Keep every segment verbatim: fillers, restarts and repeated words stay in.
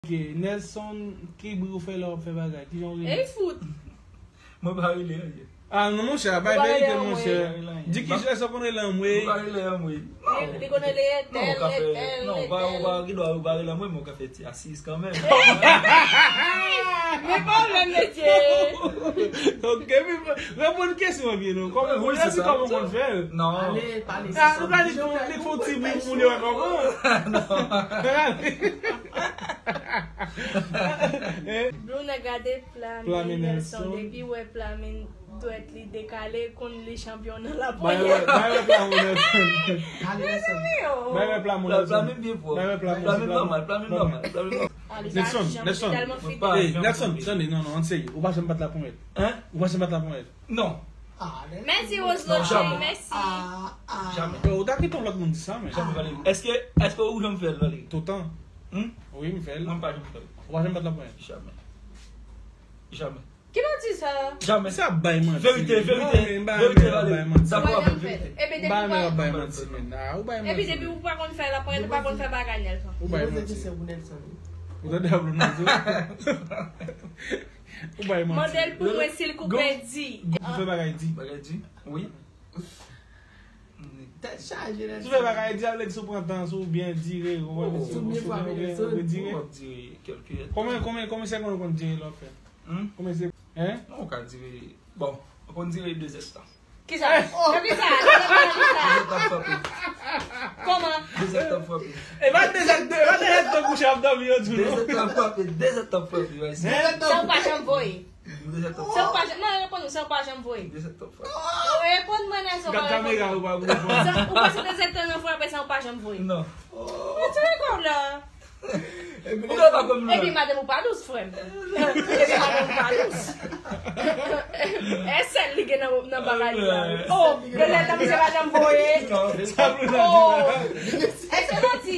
Ok, Nelson, ki bri ou fè lè w ap fè bagay? Kijan w rele? Ey, fout! Mwen pa rele anyen. Ah non, monchè, bay verite, monchè. Di ki jan sa konn rele anmwey. Mwen pa rele anmwey. Li konn rele etèl, etèl, non, ou pa, ou pa, ou pa rele anmwey, men ou ka fè ti asiz kanmenm. Men pa w menm metye. Ok, men reponn kesyon an byen non. Kòman, wi, se sa, kòman w konn fè l? Non. Ale, pale. Ah, nou ka di li fè yon ti bri pou moun yo wè kòman. Non. Bluna gade Plame Nelson, depi wè Plame dwèt li dekale, konn li chanpyon nan laponyèt. Bay wè, bay wè Plame Nelson. Ale Nelson. Bay wè Plame Nelson. Plame byen pwòp. Bay wè Plame Nelson. Plame nòmal, Plame nòmal, Plame nòmal. Nelson, Nelson. Ey, Nelson, tande, non, non, ann serye. Ou pa janm bat laponyèt. Hein? Ou pa janm bat laponyèt. Non. Mèsi Rose Lotje, mèsi. Jamè. Ou ta kite yon lòt moun di sa, men. Jamè, Valérie. Èske, èske ou janm fè l, Valérie? Toutan. Hmm? Wi, m fè l. Mwen, m pa janm fè l. Ou pa janm bat laponyèt? Jamè. Jamè. Ki manti sa? Jamè. Se ap bay manti. Verite, verite. Verite, Valérie. Dakò avè m, verite. Ebyen, depi ou pa bay manti, men. Ah, ou bay manti. Epi depi ou pa konn fè laponyèt, ou pa konn fè bagay, Nelson. Ou bay manti. Ou tande ap Ou bay manti. Mande l pou mwen si l koupe di. Gou fè bagay di. Bagay di? Wi. Tèt chaje, Nelson. Si w fè bagay di, sa vle di si w pran tan, si w byen dire, ou konprann, si w byen dire. Ou ap dire kèlke. Konbyen, konbyen, konbyen segond ou konn dire lè w ap fè? Hmm? Konbyen segond? Hein? Non, ou ka dire, bon, ou konn dire de zèdtan. Kisa? Nan kisa? Nan kisa? De zèdtan ap frape. Kòman? De zèdtan ap frape. E pa de zèdtan, e pa de zèdtan kouche ap dòmi yo tou, non. De zèdtan ap frape, de zèdtan ap frape, wi. Sa ou pa janm voye. De zèdtan ap frape. Sa ou pa janm, non, reponn nou, sa ou pa janm voye. De zèdtan ap frape. Reponn mwen, Nelson, pa reponn. Gad kamera, ou pa reponn. Ou panse de zèdtan nan frape, sa ou pa janm voye. Non. Mete rekò la. Ou pa pa konn mwen. Epi madanm ou pa dous, frè m. Epi madanm ou pa dous. E sèl li gen nan, nan bagay li a. Oh, de zèdtan misye pa janm voye. Oh. E se manti.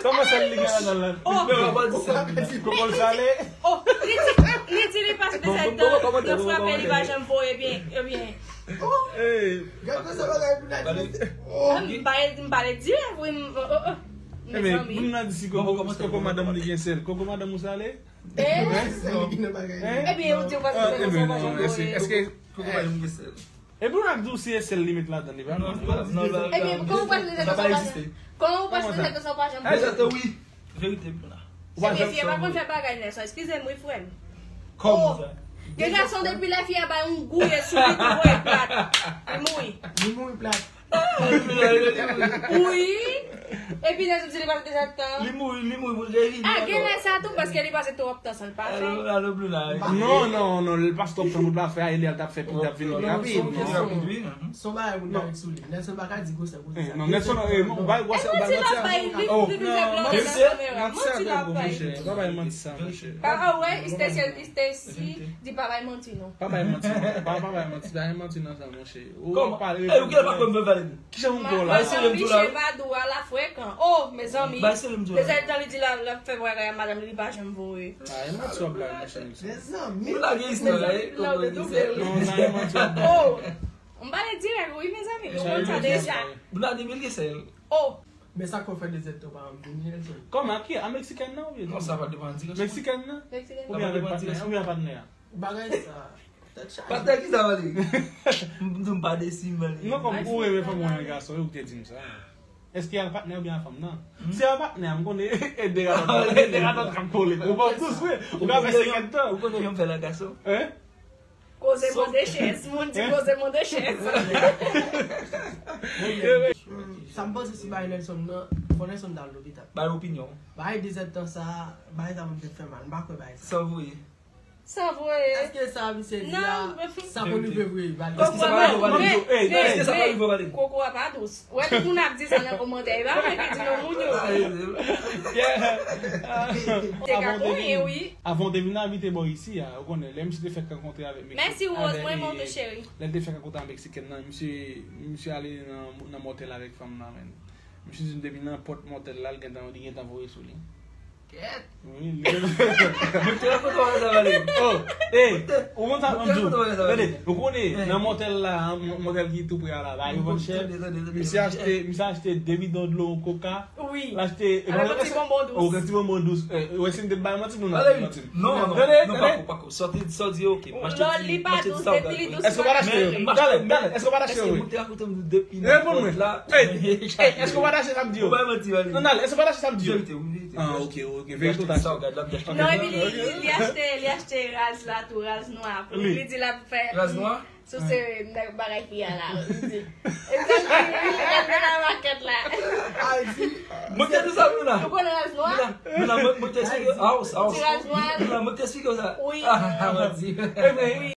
Kòman sèl li gen ladan l? Oh. Kokol sale. Oh, li di, li di li pase de zèdtan nan frape, li pa janm voye byen, byen. Gad sa bagay pou Nadine. M pale, m pale dirèk, wi, m, oh, oh, oh. Mezanmi. Moun nan di si koko, si koko madanm li gen sèl. Koko madanm ou sale? Ebyen, ou di ou pa gen sèl, ou pa janm voye. Èske koko madanm gen sèl? Epi ou ak di ou si e sèl li met ladan li, pa non. Ebyen, kòman ou pase de zèdtan sa pa janm, kòman ou pase de zèdtan sa ou pa janm voye? Wi. Verite pou la. Se mesye pa konn fè bagay, Nelson. Eskize m, wi, frè m. Kòman sa? Gen gason depi lè fi a bay yon gouye sou li, li voye plat. Li mouri. Li mouri plat. Wi. Epi Nelson di li pase de zèdtan. Li mouri, li mouri pou revini. Ah, gen lè sa tou, paske li pase twòp tan san l pa fè. Alo, alo, Bluna. Non, non, non, li pase twòp tan pou l pa fè, a, e lè l t ap fè, pou l t ap vini pi rapid. Pi rapid, wi. Son bagay moun pa met sou li. Nelson pa ka di gwosè pou li sa. Non, Nelson, non, ou bay gwosè, ou bay manti. Manti l ap bay, li, li vin fè blòf nan kamera. Manti l ap bay. Pa bay manti sa, monchè. Pa, ah, wè, Stacy, Stacy di pa bay manti, non. Pa bay manti, non. Pa, pa bay manti, pa bay manti nan sa, monchè. Ou pale. Kòman? Ey, ou genlè pa kwè m vre, Valérie. Kijan moun kwè w la? Bay serye m di w la, wi. Miche Badou a la frekan. Oh, mezanmi. Bay serye m di w la. De zèdtan li di la, l ap fè bagay a madanm li, li pa janm voye. Ah, e manti w ap bay, monchè. Mezanmi. Ou lage istwa la, e kòman di sa? Non, sa e manti w ap bay. Oh. M pale dirèk, wi, mezanmi. Yo konn sa deja. Vladimir ki sèl. Oh. Men sa k fè w fè de zèdtan pa janm vini, Nelson? Kòman, a ki, a Meksikèn nan oubyen? Non, sa pa depann dirèkman. Meksikèn nan? Meksikèn nan. Oubyen avèk patnè, oubyen patnè a? Bagay sa. Tèt chaje. Patnè ki sa, Valérie? M di m pa desi, Valérie. Non, kòm ou renmen fanm ou renmen gason, ou te di m sa. Èske a patnè oubyen a fanm nan? Si a patnè a, m konnen e de radòt, e de radòt k ap kole. Ou pa dous vre. Ou ka fè senkant tan. Ou konnen jan m fè la gason? Hein? Koze mande chèz. Moun di koze mande chèz. Sa m panse si bay Nelson nan, fò Nelson t al lopital. Bay opinyon. Bay de zèdtan sa, bay sa moun te fè mal. M pa kwè bay sa. San voye. San voye. Èske sa misye di a, sa pou rive vre, Valérie? Èske sa pa rive, Valérie? Èske sa pa rive, Valérie? Koko a pa dous. Wè, tout moun ap di sa nan kòmantè. E pa mwen ki di non, moun yo. Te ka konyen, wi. Avan w te vin abite bò isi a, ou konnen, lè misye te fèk rankontre avèk Meksik. Mèsi, Rose, mwen, mon cheri. Lè l te fèk rankontre ak Meksikèn nan, misye, misye ale nan, nan motèl avèk fanm nan, menn. Misye di m depi nan pòt motèl la, li gentan, li gentan voye sou li. Wi, li te. Mwen te rakonte w sa, Valery. Oh, hey, ou konn sa m ap di w? Tande, ou konnen, nan motèl la, motèl ki tou pre a la, la, yo vann chè. Misye achte, misye achte de bidon dlo, yon koka. Wi. L achte, avèk yon ti bonbon dous. Oh, yon ti bonbon dous. Eh, wè si m te bay manti, nou nan manti. Non, non, non, pako, pako. Sa w di, sa w di, ok. Lò li pa dous, depi li dous. Èske w pa t achte yo? Dale, dale, èske w pa t achte yo? Mwen te rakonte m depi nan pòt la. Reponn mwen. Hey, hey, èske w pa t achte sa m di yo? Ou bay manti, Valery. Non, dale, èske w pa t achte sa m di yo? Verite, wi, verite. Ah, ok, ok. Verite ou t achte. Sa w gad la, m te achte. Non, epi li, li, li achte, li achte raz la tou, raz nwa. Li di l ap fè. Raz nwa? Sou se nèg bagay fi a la. Li di. E sa li, li al nan makèt la. Mwen te di sa, Luna. Ou konn raz nwa? Luna, Luna, mwen, mwen te esplike. Aos, aos. Ti raz nwa. Luna, mwen te esplike sa. Wi. Ah, mwen di. Wi.